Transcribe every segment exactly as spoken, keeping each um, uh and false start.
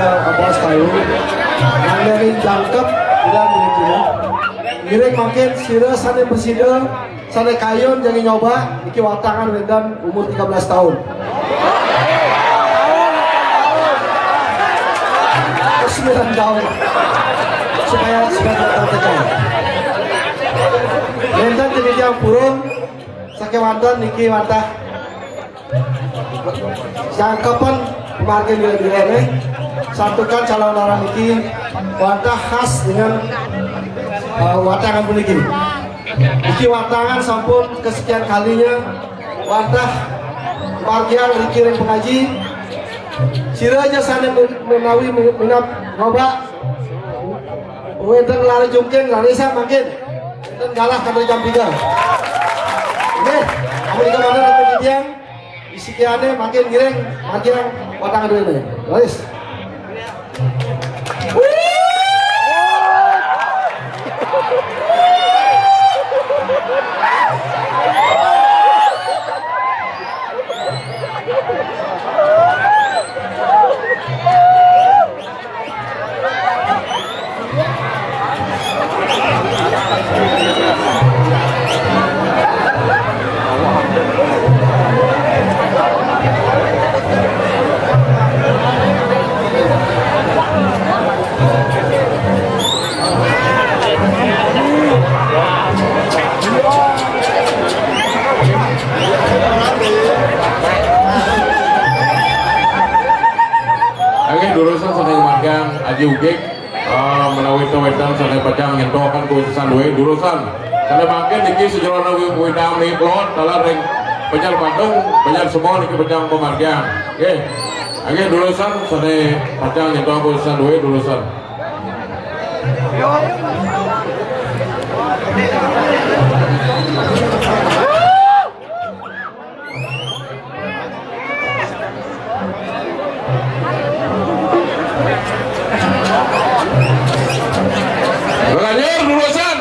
Awas tahu. Nanging jangkep, udah begitu ya. Ngiring mangkin sira sané prasida, sané kayun jagi nyoba, niki watangan wénten umur tiga belas tahun. Sembilan tahun. Supaya, supaya datang tekan. Wénten titiang purun, sakéwanten niki wantah jangkepan pamargin wiréh-wiréhé, santukan calonarang niki wantah khas dengan, eh, watangan puniki. Niki watangan sampun kesekian kalinya wantah margiang niki ring pangaji. Sira ja sané men-, menawi minab nyoba. Wénten lare jungking, lare sak mangkin. Wénten galah kantos jam tiga. Nggih, amun ika manten ring titiang. Isikiané mangkin ngiring, mangkin watangan duéné. Leres. Oke, durusang sané margiang Aji Ugig. Ah, menawi wénten sané pacang nyentuhaken khususan duwé, durusang. Sané mangkin niki sajeroning wi-, widang niki kelod, taler ring Banjar Badung, Banjar Semol niki pacang pamargiang. Nggih. Nggih, durusang sané pacang nyentuhaken khususan duwé, durusang. Banjar, durusang.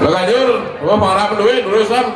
Banjar, wah, marap duwé, durusang.